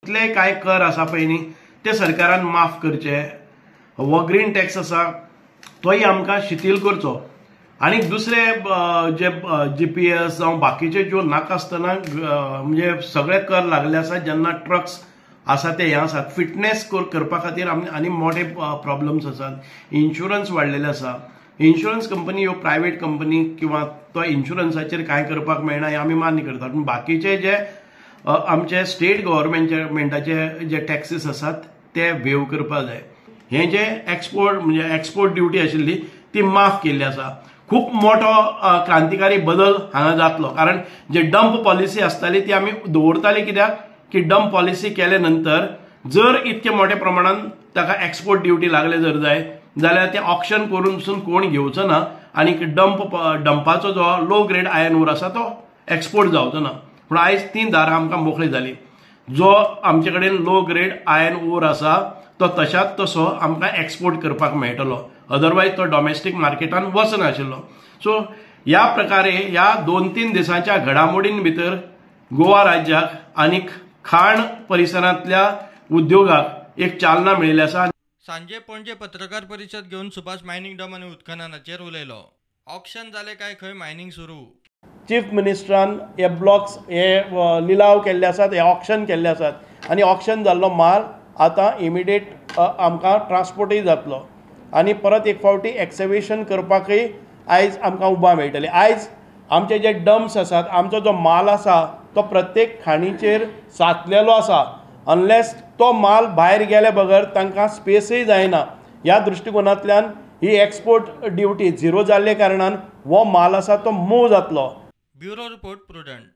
इतले कांय कर आसा पळय न्ही ते सरकारान माफ करचे. हो ग्रीन टॅक्स आसा तोय आमकां शिथील करचो. आनी दुसरे जे GPS जावं बाकीचे ज्यो नाका आसतना म्हणजे सगळे कर लागले आसा, जेन्ना ट्रक्स आसा ते हे आसात, फिटनेस करपा खातीर आमी आनी मोठे प्रॉब्लम्स आसात. इन्शुरन्स वाडलेले आसा. इन्शुरन्स कंपनी ह्यो प्रायवेट कंपनी किंवा तो इन्शुरन्साचेर कांय करपाक मेळना हें आमी मान्य करतात, पूण बाकीचे जे आमचे स्टेट गव्हर्मेंटाचे जे टॅक्सीस आसात ते वेव करपाक जाय. हे जे एक्सपोर्ट म्हणजे एक्सपोर्ट ड्युटी आशिल्ली ती माफ केल्ली आसा. खूब मोठो क्रांतिकारी बदल हांगा जातलो, कारण जे डंप पॉलिसी आसताली ती आमी दवरताली कित्याक की डंप पॉलिसी केले नंतर जर इतके मोठ्या प्रमाणान ताका एक्सपोर्ट ड्युटी लागले जर जाय जाल्यार ते ऑक्शन करून पसून कोण घेवचो ना आनी डंपाचो जो लो ग्रेड आयर्न ओर आसा तो एक्सपोर्ट जावचो ना. पूण आयज ती दारां आमकां मोकळी जाली. जो आमचे कडेन लो ग्रेड आयर्न ओर आसा तो तशाच तसो आमकां एक्सपोर्ट करपाक मेळटलो, अदरवायज तो डॉमेस्टीक मार्केटान वचनाशिल्लो. सो ह्या प्रकारे ह्या 2-3 दिसांच्या घडामोडीं भितर गोवा राज्याक आनीक खाण परिसरांतल्या उद्योगाक एक चालना मेळिल्ली आसा. सांजे पणजे पत्रकार परिशद घेवन सुभाष मायनिंग डंप आनी उत्खननाचेर उलयलो. ऑक्शन जालें काय खंय मायनिंग सुरू. चीफ मिनिस्टरान हे ब्लॉक्स हे लिलाव केल्ले आसात, हे ऑक्शन केल्ले आसात आनी ऑक्शन जाल्लो माल आतां इमिडिएट आमकां ट्रान्सपोर्टूय जातलो आनी परत एक फावटी एक्सकेवेशन करपाकय आयज आमकां उबा मेळटली. आयज आमचे जे डम्प्स आसात, आमचो जो माल आसा तो प्रत्येक खाणीचेर साचलेलो आसा. अनलेस तो माल भायर गेले बगर तांकां स्पेसय जायना. ह्या दृश्टिकोनांतल्यान ही एक्सपोर्ट ड्युटी झिरो जाल्ले कारणान हो माल आसा तो मूव जातलो. Bureau report, Prudent.